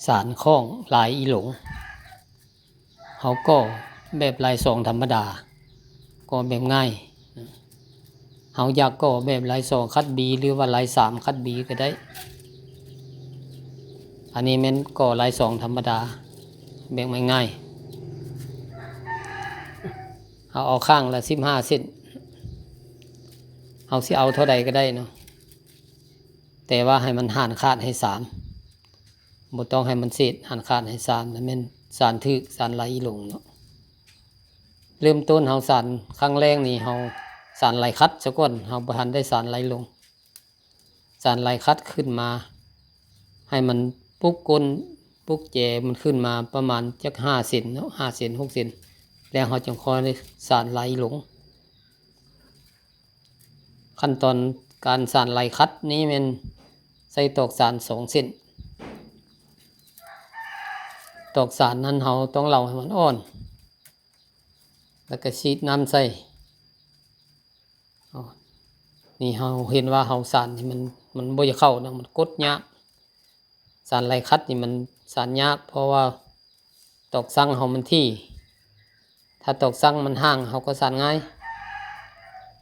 ສານຂອງລາຍອີຫຼົງ ເຮົາກໍ່ແບບລາຍສອງທຳມະດາ, ກໍ່ແບບງ່າຍ. ເຮົາຢາກກໍ່ແບບລາຍສອງຂັດບີ ຫຼືວ່າລາຍສາມຂັດບີກໍໄດ້. ອັນນີ້ແມ່ນກໍ່ລາຍສອງທຳມະດາ ແບບງ່າຍໆ. ເຮົາເອົາຂ້າງລະສິບຫ້າເຊັນ, ເຮົາຊິເອົາເທົ່າໃດກໍໄດ້ເນາະ, ແຕ່ວ່າໃຫ້ມັນຫານຂາດໃຫ້ສາມ, ບໍ່ຕ້ອງໃຫ້ມັນເສດ, ຫານຂາດໃຫ້ສາມ ນັ້ນແມ່ນສານຖືກ, ສານລາຍອີຫຼົງເນາະ. ເລີ່ມຕົ້ນເຮົາສານຄັ້ງແລກນີ້ ເຮົາສານລາຍຂັດຊະກ່ອນ, ເຮົາບໍ່ທັນໄດ້ສານລາຍຫຼົງ. ສານລາຍຂັດຂຶ້ນມາ ໃຫ້ມັນປຸກກົ້ນ ປຸກແຈມັນຂຶ້ນມາປະມານຈັກຫ້າເຊັນເນາະ, ຫ້າເຊັນ ຫົກເຊັນ, ແລ້ວເຮົາຈຶ່ງຄ່ອຍສານລາຍຫຼົງ. ຂັ້ນຕອນການສານລາຍຂັດນີ້ແມ່ນໃຊ້ຕອກສານສອງເສັ້ນ. ຕອກສານນັ້ນເຮົາຕ້ອງເຫຼົາໃຫ້ມັນອ່ອນ ແລ້ວກໍສີດນ້ຳໃສ່. ນີ້ເຮົາເຫັນວ່າເຮົາສານນີ້ມັນ ມັນບໍ່ຢາກເຂົ້ານະ, ມັນກົດຍາກ. ສານລາຍຂັດນີ້ມັນສານຍາກ ເພາະວ່າຕອກສັງເຮົາມັນຖີ່. ຖ້າຕອກສັງມັນຫ່າງ ເຮົາກໍສານງ່າຍ.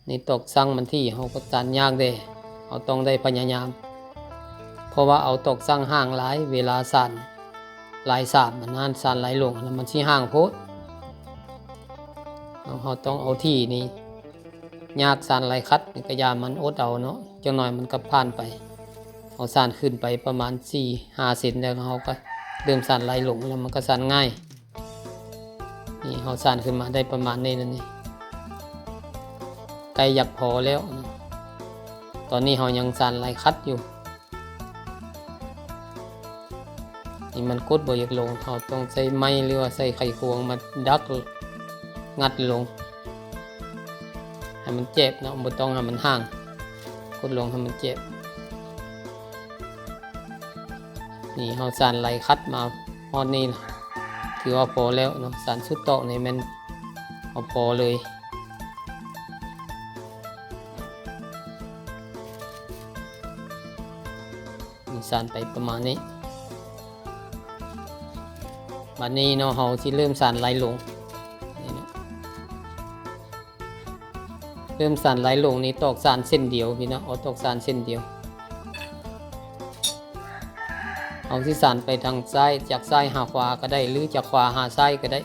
ນີ້ຕອກສັງມັນຖີ່ ເຮົາກໍສານຍາກເດ້, ເຮົາຕ້ອງໄດ້ພະຍາຍາມ. ເພາະວ່າເອົາຕອກສັງຫ່າງຫຼາຍ ເວລາສານລາຍສາມ ອັນນັ້ນ ສານລາຍຫຼົງ ອັນນັ້ນມັນຊິຫ່າງໂພດ. ເຮົາ ເຮົາຕ້ອງເອົາຖີ່ນີ້. ຍາກສານລາຍຂັດນີ້ກໍຢ່າມັນ ອົດເອົາເນາະ, ຈັກໜ່ອຍມັນກໍຜ່ານໄປ. ເຮົາສານຂຶ້ນໄປປະມານສີ່ຫ້າເຊັນແລ້ວ ເຮົາກໍເລີ່ມສານລາຍຫຼົງ ແລ້ວມັນກໍສານງ່າຍ. ນີ້ເຮົາສານຂຶ້ນມາໄດ້ປະມານນີ້ແລ້ວນີ້, ໃກ້ຢາກພໍແລ້ວ. ຕອນນີ້ເຮົາຍັງສານລາຍຂັດຢູ່. ນີ້ມັນກົດບໍ່ຢາກລົງ, ເຮົາຕ້ອງໃຊ້ໄມ້ ຫຼືວ່າໃຊ້ໄຂຄວງມາດັກ ງັດລົງ ໃຫ້ມັນແຈບເນາະ, ບໍ່ຕ້ອງໃຫ້ມັນຫ່າງ, ກົດລົງໃຫ້ມັນແຈບ. ນີ້ເຮົາສານໄລ່ຂັດມາຮອດນີ້ລະ ຖືວ່າພໍແລ້ວເນາະ. ສານສຸດຕອກນີ້ແມ່ນເອົາພໍເລີຍ. ສານໄປປະມານນີ້. ບັດນີ້ເນາະ ເຮົາຊິເລີ່ມສານໄລ່ຫຼົງ. ນີ້ເນາະ ເລີ່ມສານໄລ່ຫຼົງນີ້ ຕອກສານເສັ້ນດຽວ ພີ່ນ້ອງ, ເອົາຕອກສານເສັ້ນດຽວ. ເຮົາຊິສານໄປທາງຊ້າຍ, ຈາກຊ້າຍຫາຂວາກໍໄດ້ ຫຼືຈາກຂວາຫາຊ້າຍກໍໄດ້.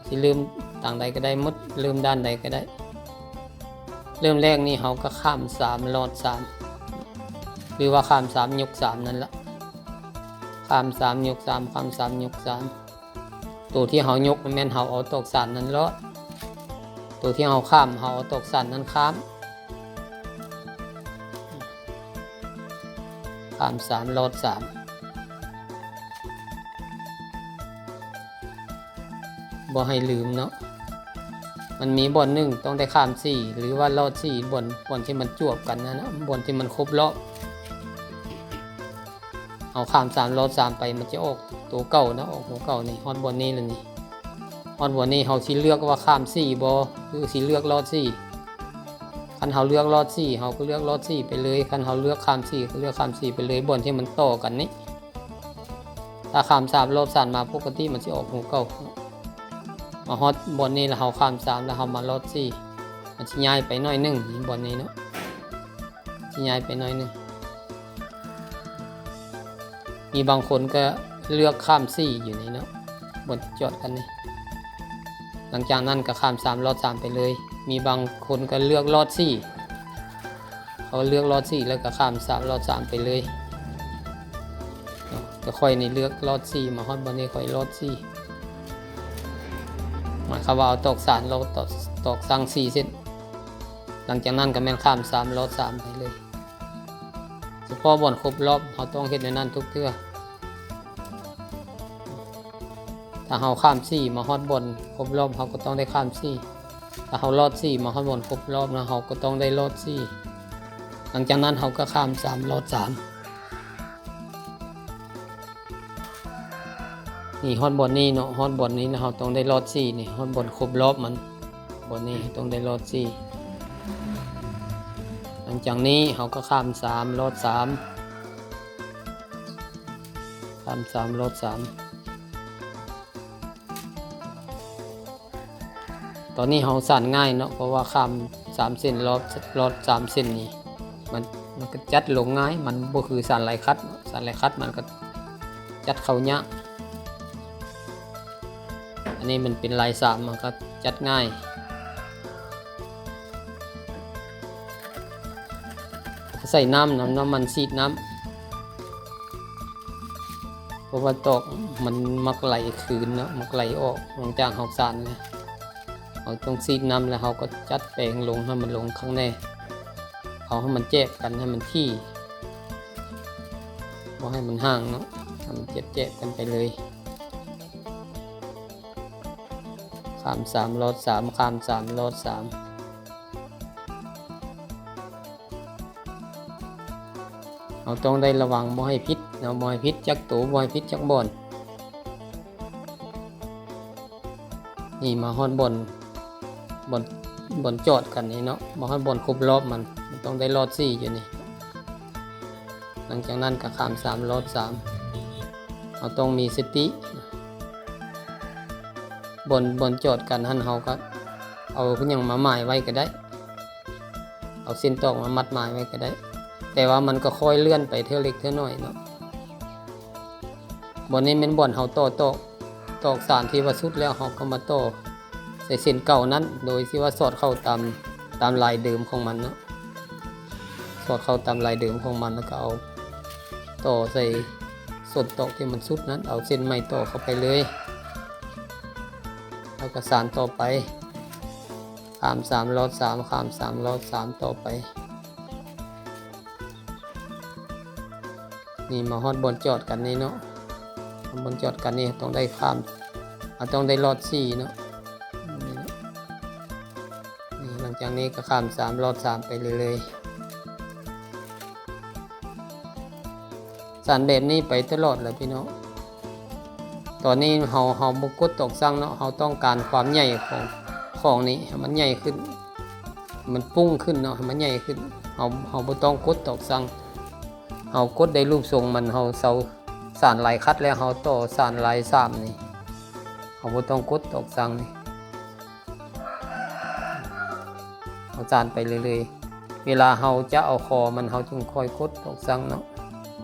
ຊິເລີ່ມທາງໃດກໍໄດ້ໝົດ, ເລີ່ມດ້ານໃດກໍໄດ້. ເລີ່ມແລກນີ້ເຮົາກໍຂ້າມສາມ ລອດສາມ ຫຼືວ່າຂ້າມສາມ ຍົກສາມ ນັ້ນລະ. ຂ້າມສາມ ຍົກສາມ ຂ້າມສາມ ຍົກສາມ. ໂຕທີ່ເຮົາຍົກແມ່ນເຮົາເອົາຕອກສານນັ້ນລອດ, ໂຕທີ່ເຮົາຂ້າມ ເຮົາເອົາຕອກສານນັ້ນຂ້າມ. ຂ້າມສາມ ລອດສາມ. ບໍ່ໃຫ້ລືມເນາະ, ມັນມີບ່ອນໜຶ່ງຕ້ອງໄດ້ຂ້າມສີ່ ຫຼືວ່າລອດສີ່ ບ່ອນ ບ່ອນທີ່ມັນຈວບກັນຫັ້ນນະ, ບ່ອນທີ່ມັນຄົບລອບ. ເຮົາຂ້າມສາມ ລອດສາມໄປ ມັນຈະອອກໂຕເກົ່າເນາະ, ອອກໂຕເກົ່ານີ້. ຮອດບ່ອນນີ້ລະນີ້, ຮອດບ່ອນນີ້ເຮົາຊິເລືອກວ່າຂ້າມສີ່ບໍ່ ຫຼືຊິເລືອກລອດສີ່. ຄັນເຮົາເລືອກລອດສີ່ ເຮົາກໍເລືອກລອດສີ່ໄປເລີຍ, ຄັນເຮົາເລືອກຂ້າມສີ່ ກໍເລືອກຂ້າມສີ່ໄປເລີຍ, ບ່ອນທີ່ມັນຕໍ່ກັນນີ້. ຖ້າຂ້າມສາມ ລອດສາມມາ ປົກກະຕິມັນຊິອອກໂຕເກົ່າ. ມາຮອດບ່ອນນີ້ລະ ເຮົາຂ້າມສາມ ລະເຮົາມາລອດສີ່ ມັນຊິຍ້າຍໄປໜ້ອຍໜຶ່ງ. ນີ້ບ່ອນນີ້ເນາະ, ຊິຍ້າຍໄປໜ້ອຍໜຶ່ງ. ມີບາງຄົນກໍເລືອກຂ້າມສີ່ຢູ່ນີ້ເນາະ, ບ່ອນຈອດກັນນີ້. ຫຼັງຈາກນັ້ນກໍຂ້າມສາມ ລອດສາມໄປເລີຍ. ມີບາງຄົນກໍເລືອກລອດສີ່, ເຂົາເລືອກລອດສີ່ ແລ້ວກໍຂ້າມສາມ ລອດສາມໄປເລີຍ. ແຕ່ຂ້ອຍນີ້ເລືອກລອດສີ່, ມາຮອດບ່ອນນີ້ຂ້ອຍລອດສີ່. ໝາຍຄວາມວ່າເອົາຕອກສາມ ລອດ ຕອກ ຕອກສັງສີ່ເສັ້ນ. ຫຼັງຈາກນັ້ນກໍແມ່ນຂ້າມສາມ ລອດສາມໄປເລີຍ. ສະເພາະບ່ອນຄົບລອບ ເຮົາຕ້ອງເຮັດແນວນັ້ນທຸກເທື່ອ. ຖ້າເຮົາຂ້າມສີ່ ມາຮອດບ່ອນຄົບລອບ ເຮົາກໍຕ້ອງໄດ້ຂ້າມສີ່. ຖ້າເຮົາລອດສີ່ ມາຮອດບ່ອນຄົບລອບນະ ເຮົາກໍຕ້ອງໄດ້ລອດສີ່. ຫຼັງຈາກນັ້ນເຮົາກໍຂ້າມສາມ ລອດສາມ. ນີ້ຮອດບ່ອນນີ້ເນາະ, ຮອດບ່ອນນີ້ນະ ເຮົາຕ້ອງໄດ້ລອດສີ່ນີ້, ຮອດບ່ອນຄົບລອບມັນ. ບ່ອນນີ້ຕ້ອງໄດ້ລອດສີ່. ຫຼັງຈາກນີ້ເຮົາກໍຂ້າມສາມ ລອດສາມ, ຂ້ ຂ້າມສາມ ລອດສາມ. ຕອນນີ້ເຮົາສານງ່າຍເນາະ ເພາະວ່າຂ້າມສາມເສັ້ນ ລອດ ລອດສາມເສັ້ນນີ້ ມັນ ມັນກໍຈັດລົງງ່າຍ ມັນບໍ່ຄືສານລາຍຂັດເນາະ ສານລາຍຂັດມັນກໍຈັດເຂົ້າຍາກ. ອັນນີ້ມັນເປັນລາຍສາມ ມັນກໍຈັດງ່າຍ. ໃສ່ນ້ຳນຳ ນ້ຳມັນສີດນ້ຳ ເພາະວ່າຕອກມັນມັກໄຫຼຄືນເນາະ ມັກໄຫຼອອກ ຫຼັງຈາກເຮົາສານແລ້ວ ເຮົາຕ້ອງສີດນ້ຳ ແລ້ວເຮົາກໍຈັດແປງລົງໃຫ້ມັນລົງຂ້າງໃນ ເອົາໃຫ້ມັນແຈບກັນ ໃຫ້ມັນຖີ່ ບໍ່ໃຫ້ມັນຫ່າງເນາະ ໃຫ້ມັນແຈບໆກັນໄປເລີຍ. ຂ້າມສາມ ລອດສາມ ຂ້າມສາມ ລອດສາມ. ເຮົາຕ້ອງໄດ້ລະວັງບໍ່ໃຫ້ຜິດເນາະ ບໍ່ໃຫ້ຜິດຈັກໂຕ ບໍ່ໃຫ້ຜິດຈັກບ່ອນ. ນີ້ມາຮອດບ່ອນ ບ່ອນ ບ່ອນຈອດກັນນີ້ເນາະ ມາຮອດບ່ອນຄົບລອບມັນ ມັນຕ້ອງໄດ້ລອດສີ່ຢູ່ນີ້. ຫຼັງຈາກນັ້ນກໍຂ້າມສາມ ລອດສາມ. ເຮົາຕ້ອງມີສະຕິ ບ່ອນ ບ່ອນຈອດກັນຫັ້ນ ເຮົາກໍເອົາຫຍັງມາໝາຍໄວ້ກໍໄດ້ ເອົາເສັ້ນຕອກມາມັດໝາຍໄວ້ກໍໄດ້ ແຕ່ວ່າມັນກໍຄ່ອຍເລື່ອນໄປເທື່ອເລັກເທື່ອນ້ອຍເນາະ. ບ່ອນນີ້ແມ່ນບ່ອນເຮົາຕໍ່ຕອກ ຕອກສານທີ່ວ່າສຸດແລ້ວ ເຮົາກໍມາຕໍ່ໃສ່ເສັ້ນເກົ່ານັ້ນ ໂດຍທີ່ວ່າສອດເຂົ້າຕາມ ຕາມລາຍເດີມຂອງມັນເນາະ ສອດເຂົ້າຕາມລາຍເດີມຂອງມັນ ແລ້ວກໍເອົາຕໍ່ໃສ່ ສ່ວນຕອກທີ່ມັນສຸດນັ້ນ ເອົາເສັ້ນໃໝ່ຕໍ່ເຂົ້າໄປເລີຍ ແລ້ວກໍສານຕໍ່ໄປ ຂ້າມສາມ ລອດສາມ ຂ້າມສາມ ລອດສາມ ຕໍ່ໄປ. ນີ້ມາຮອດບ່ອນຈອດກັນນີ້ເນາະ ບ່ອນຈອດກັນນີ້ຕ້ອງໄດ້ຂ້າມ ເຮົາຕ້ອງໄດ້ລອດສີ່ເນາະ. ນີ້ ຫຼັງຈາກນີ້ກໍຂ້າມສາມ ລອດສາມ ໄປເລື້ອຍໆ. ສານແບບນີ້ໄປຕະຫຼອດແຫຼະພີ່ນ້ອງ. ຕອນນີ້ເຮົາ ເຮົາບໍ່ກົດຕອກຊັ່ງເນາະ ເຮົາຕ້ອງການຄວາມໃຫຍ່ຂອງ ຂອງນີ້ໃຫ້ມັນໃຫຍ່ຂຶ້ນ ມັນປຸ້ງຂຶ້ນເນາະ ໃຫ້ມັນໃຫຍ່ຂຶ້ນ. ເຮົາ ເຮົາບໍ່ຕ້ອງກົດຕອກຊັ່ງ ເຮົາກົດໄດ້ຮູບຊົງມັນ ເຮົາເຊົາສານລາຍຂັດແລ້ວ ເຮົາຕໍ່ສານລາຍສາມນີ້ ເຮົາບໍ່ຕ້ອງກົດຕອກຊັ່ງນີ້. ເຮົາສານໄປເລື້ອຍໆ ເວລາເຮົາຈະເອົາຄໍມັນ ເຮົາຈຶ່ງຄ່ອຍກົດຕອກຊັ່ງເນາະ.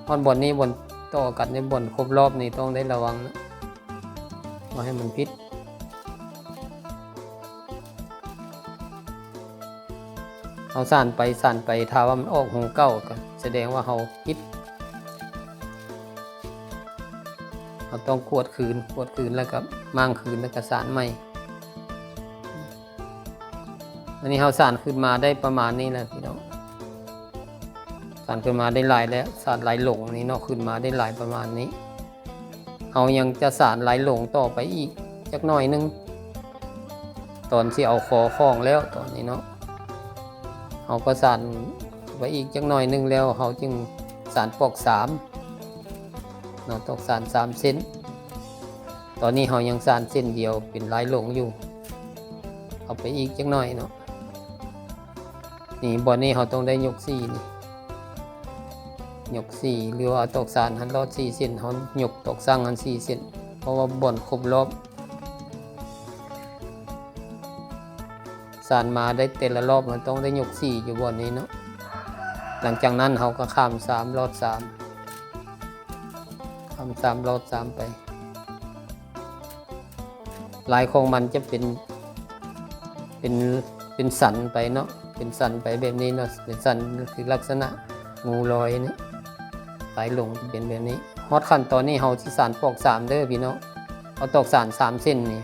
ບ່ອນ ບ່ອນນີ້ ບ່ອນຕໍ່ກັນນີ້ ບ່ອນຄົບລອບນີ້ຕ້ອງໄດ້ລະວັງເນາະ ບໍ່ໃຫ້ມັນຜິດ. ເຮົາສານໄປສານໄປ ຖ້າວ່າມັນອອກຮູເກົ່າ ກໍສະແດງວ່າເຮົາຜິດ. ເຮົາຕ້ອງກວດຄືນ ກວດຄືນ ແລ້ວກໍມ້າງຄືນ ແລ້ວກໍສານໃໝ່. ອັນນີ້ເຮົາສານຂຶ້ນມາໄດ້ປະມານນີ້ແຫຼະພີ່ນ້ອງ ສານຂຶ້ນມາໄດ້ຫຼາຍແລ້ວ ສານລາຍຫຼົງນີ້ເນາະ ຂຶ້ນມາໄດ້ຫຼາຍປະມານນີ້. ເຮົາຍັງຈະສານລາຍຫຼົງຕໍ່ໄປອີກຈັກໜ້ອຍໜຶ່ງ ຕອນຊິເອົາຄໍຂອງແລ້ວ ຕອນນີ້ເນາະ ເຮົາກໍສານໄປອີກຈັກໜ້ອຍໜຶ່ງ ແລ້ວເຮົາຈຶ່ງສານປອກສາມເນາະ ຕອກສານສາມເສັ້ນ. ຕອນນີ້ເຮົາຍັງສານເສັ້ນດຽວເປັນລາຍຫຼົງຢູ່ ເອົາໄປອີກຈັກໜ້ອຍເນາະ. ນີ້ ບ່ອນນີ້ເຮົາຕ້ອງໄດ້ຍົກສີ່ນີ້ ຍົກສີ່ ຫຼືວ່າເອົາຕອກສານຫັ້ນລອດສີ່ເສັ້ນ ເຮົາຍົກຕອກຊັ່ງຫັ້ນສີ່ເສັ້ນ ເພາະວ່າບ່ອນຄົບລອບ ສານມາໄດ້ແຕ່ລະລອບ ເຮົາຕ້ອງໄດ້ຍົກສີ່ຢູ່ບ່ອນນີ້ເນາະ. ຫຼັງຈາກນັ້ນເຮົາກໍຂ້າມສາມ ລອດສາມ ຂ້າມສາມ ລອດສາມໄປ. ລາຍຂອງມັນຈະເປັນ ເປັນ ເປັນສັນໄປເນາະ ເປັນສັນໄປແບບນີ້ເນາະ ເປັນສັນ ຄືລັກສະນະງູລອຍນີ້ ລາຍຫຼົງຈະເປັນແບບນີ້. ຮອດຂັ້ນຕອນນີ້ເຮົາຊິສານປອກສາມເດີພີ່ນ້ອງ. ເອົາຕອກສານສາມເສັ້ນນີ້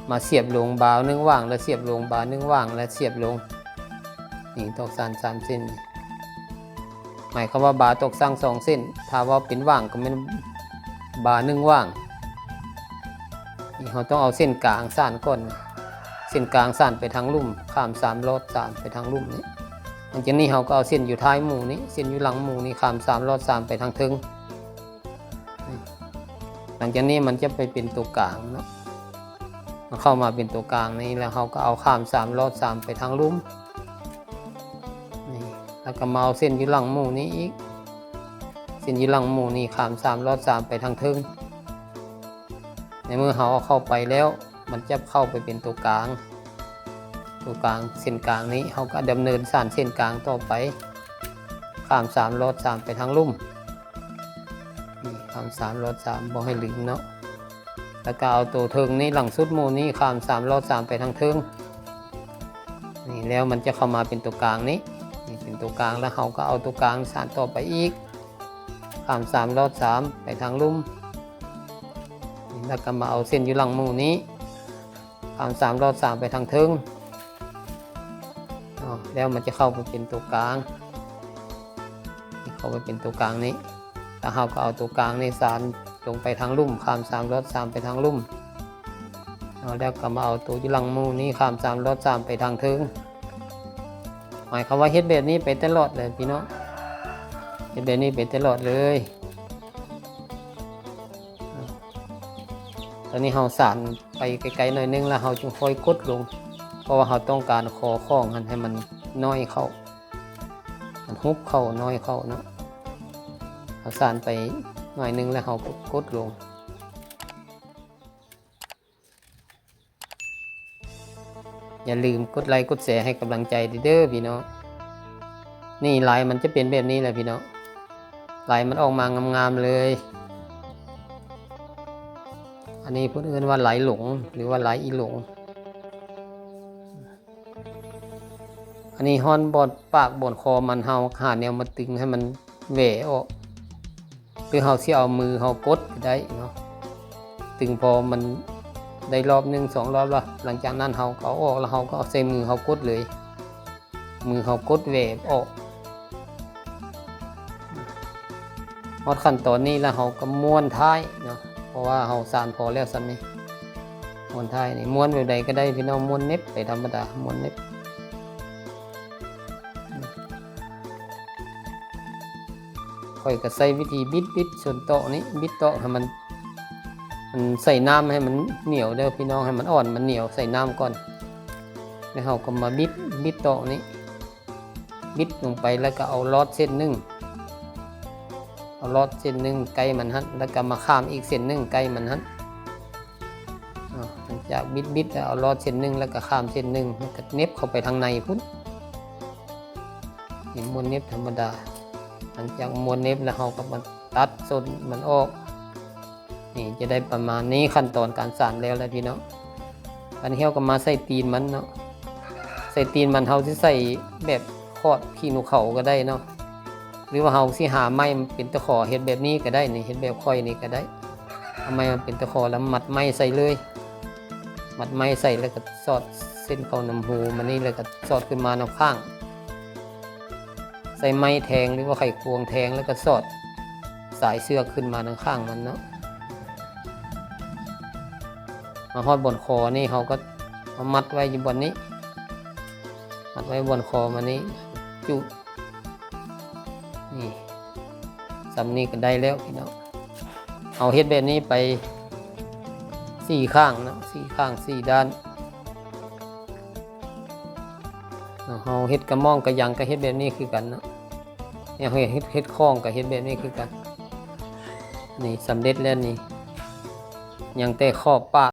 ມາສຽບລົງບາໜຶ່ງຫວ່າງ ແລະ ສຽບລົງບາໜຶ່ງຫວ່າງ ແລະ ສຽບລົງ. ນີ້ ຕອກສານສາມເສັ້ນນີ້ ໝາຍຄວາມວ່າບາຕອກຊັ່ງສອງເສັ້ນ ຖ້າວ່າເປັນຫວ່າງກໍແມ່ນບາໜຶ່ງຫວ່າງ. ນີ້ເຮົາຕ້ອງເອົາເສັ້ນກາງສານກ່ອນ ເສັ້ນກາງສານໄປທາງລຸ່ມ ຂ້າມສາມ ລອດສາມ ໄປທາງລຸ່ມນີ້. ຫຼັງຈາກນີ້ເຮົາກໍເອົາເສັ້ນຢູ່ທ້າຍໝູ່ນີ້ ເສັ້ນຢູ່ຫຼັງໝູ່ນີ້ ຂ້າມສາມ ລອດສາມ ໄປທາງເທິງ. ນີ້ ຫຼັງຈາກນີ້ມັນຈະໄປເປັນຕົວກາງເນາະ ມັນເຂົ້າມາເປັນຕົວກາງນີ້ ແລ້ວເຮົາກໍເອົາຂ້າມສາມ ລອດສາມ ໄປທາງລຸ່ມ. ນີ້ ແລ້ວກໍມາເອົາເສັ້ນຢູ່ຫຼັງໝູ່ນີ້ອີກ ເສັ້ນຢູ່ຫຼັງໝູ່ນີ້ ຂ້າມສາມລອດສາມໄປທາງເທິງ. ໃນເມື່ອເຮົາເອົາເຂົ້າໄປແລ້ວ ມັນຈະເຂົ້າໄປເປັນຕົວກາງ ຕົວກາງ ເສັ້ນກາງນີ້ ເຮົາກໍດຳເນີນສານເສັ້ນກາງຕໍ່ໄປ ຂ້າມສາມລອດສາມໄປທາງລຸ່ມ. ນີ້ ຂ້າມສາມລອດສາມ ບໍ່ໃຫ້ລືມເນາະ. ແລ້ວກໍເອົາຕົວເທິງນີ້ ຫຼັງສຸດໝູ່ນີ້ ຂ້າມສາມລອດສາມໄປທາງເທິງ. ນີ້ ແລ້ວມັນຈະເຂົ້າມາເປັນຕົວກາງນີ້ ນີ້ເປັນຕົວກາງ ແລ້ວເຮົາກໍເອົາຕົວກາງສານຕໍ່ໄປອີກ ຂ້າມສາມລອດສາມໄປທາງລຸ່ມ. ນີ້ ແລ້ວກໍມາເອົາເສັ້ນຢູ່ຫຼັງໝູ່ນີ້ ຂ້າມສາມລອດສາມໄປທາງເທິງ. ອາ ແລ້ວມັນຈະເຂົ້າໄປເປັນຕົວກາງ ເຂົ້າໄປເປັນຕົວກາງນີ້ ແລ້ວເຮົາກໍເອົາຕົວກາງນີ້ສານລົງໄປທາງລຸ່ມ ຂ້າມສາມລອດສາມໄປທາງລຸ່ມ. ເອົາ ແລ້ວກໍມາເອົາຕົວຢູ່ຫຼັງໝູ່ນີ້ ຂ້າມສາມລອດສາມໄປທາງເທິງ. ໝາຍຄວາມວ່າເຮັດແບບນີ້ໄປຕະຫຼອດເລີຍພີ່ນ້ອງ ເຮັດແບບນີ້ໄປຕະຫຼອດເລີຍ. ຕອນນີ້ເຮົາສານໄປໄກໆໜ້ອຍໜຶ່ງ ແລ້ວເຮົາຈຶ່ງຄ່ອຍກົດລົງ ເພາະວ່າເຮົາຕ້ອງການຂໍຂອງຫັ້ນໃຫ້ມັນນ້ອຍເຂົ້າ ມັນຫຸບເຂົ້ານ້ອຍເຂົ້າເນາະ. ເຮົາສານໄປໜ້ອຍໜຶ່ງ ແລ້ວເຮົາກໍກົດລົງ. ຢ່າລືມກົດໄລກົດແຊໃຫ້ກຳລັງໃຈເດີພີ່ນ້ອງ. ນີ້ລາຍມັນຈະເປັນແບບນີ້ແຫຼະພີ່ນ້ອງ ລາຍມັນອອກມາງາມໆເລີຍ. ອັນນີ້ເພິ່ນເອີ້ນວ່າລາຍຫຼົງ ຫຼືວ່າລາຍອີຫຼົງ. ອັນນີ້ຮອດບ່ອນປາກບ່ອນຄໍມັນ ເຮົາຫາແນວມາຕຶງໃຫ້ມັນແຫວ່ອອກ ຫຼືເຮົາຊິເອົາມືເຮົາກົດກໍໄດ້ເນາະ. ຕຶງພໍມັນໄດ້ລອບໜຶ່ງສອງລອບແລ້ວ ຫຼັງຈາກນັ້ນເຮົາກໍເອົາອອກ ແລ້ວເຮົາກໍເອົາໃສ່ມືເຮົາກົດເລີຍ ມືເຮົາກົດແຫວ່ອອກ. ຮອດຂັ້ນຕອນນີ້ແລ້ວເຮົາກໍມ້ວນທ້າຍເນາະ ເພາະວ່າເຮົາສານພໍແລ້ວສ່ຳນີ້. ມ້ວນທ້າຍນີ້ ມ້ວນແບບໃດກໍໄດ້ພີ່ນ້ອງ ມ້ວນເນັບໄປທຳມະດາ ມ້ວນເນັບ. ຂ້ອຍກໍໃຊ້ວິທີບິດ ບິດສ່ວນຕອກນີ້ ບິດຕອກໃຫ້ມັນ ມັນໃສ່ນ້ຳໃຫ້ມັນໜຽວເດີພີ່ນ້ອງ ໃຫ້ມັນອ່ອນມັນໜຽວ ໃສ່ນ້ຳກ່ອນ ແລ້ວເຮົາກໍມາບິດ ບິດຕອກນີ້ ບິດລົງໄປ ແລ້ວກໍເອົາລອດເສັ້ນໜຶ່ງ ເອົາລອດເສັ້ນໜຶ່ງໃກ້ມັນຫັ້ນ ແລ້ວກໍມາຂ້າມອີກເສັ້ນໜຶ່ງໃກ້ມັນຫັ້ນ. ອາ ຫຼັງຈາກບິດໆແລ້ວ ເອົາລອດເສັ້ນໜຶ່ງ ແລ້ວກໍຂ້າມເສັ້ນໜຶ່ງ ແລ້ວກໍເນັບເຂົ້າໄປທາງໃນພຸ້ນ. ນີ້ມ້ວນເນັບທຳມະດາ. ຫຼັງຈາກມ້ວນເນັບແລ້ວ ເຮົາກໍມາຕັດສົ້ນມັນອອກ. ນີ້ຈະໄດ້ປະມານນີ້ ຂັ້ນຕອນການສານແລ້ວແຫຼະພີ່ນ້ອງ. ອັນນີ້ເຮົາກໍມາໃສ່ຕີນມັນເນາະ. ໃສ່ຕີນມັນ ເຮົາຊິໃສ່ແບບຂອດຂີ້ໜູເຂົາກໍໄດ້ເນາະ ຫຼືວ່າເຮົາຊິຫາໄມ້ເປັນຕະຂໍເຮັດແບບນີ້ກໍໄດ້ນີ້ ເຮັດແບບຂ້ອຍນີ້ກໍໄດ້. ເອົາໄມ້ມາເປັນຕະຂໍ ແລ້ວມັດໄມ້ໃສ່ເລີຍ. ມັດໄມ້ໃສ່ ແລ້ວກໍສອດເສັ້ນເຂົ້ານຳຮູມັນນີ້ ແລ້ວກໍສອດຂຶ້ນມານຳຂ້າງ. ໃສ່ໄມ້ແທງ ຫຼືວ່າໄຂຄວງແທງ ແລ້ວກໍສອດສາຍເຊືອກຂຶ້ນມານຳຂ້າງມັນເນາະ. ມາຮອດບ່ອນຄໍນີ້ ເຮົາກໍມາມັດໄວ້ຢູ່ບ່ອນນີ້ ມັດໄວ້ບ່ອນຄໍມັນນີ້ ຈຸ ນີ້ ສ່ຳນີ້ກໍໄດ້ແລ້ວພີ່ນ້ອງ. ເຮົາເຮັດແບບນີ້ໄປສີ່ຂ້າງເນາະ ສີ່ຂ້າງ ສີ່ດ້ານເນາະ. ເຮົາເຮັດກະໝ່ອງກະຫຍັງກໍເຮັດແບບນີ້ຄືກັນເນາະ. ເຮົາເຮັດ ເຮັດຂອງກໍເຮັດແບບນີ້ຄືກັນ. ນີ້ສຳເລັດແລ້ວນີ້ ຍັງແຕ່ຂອບປາກ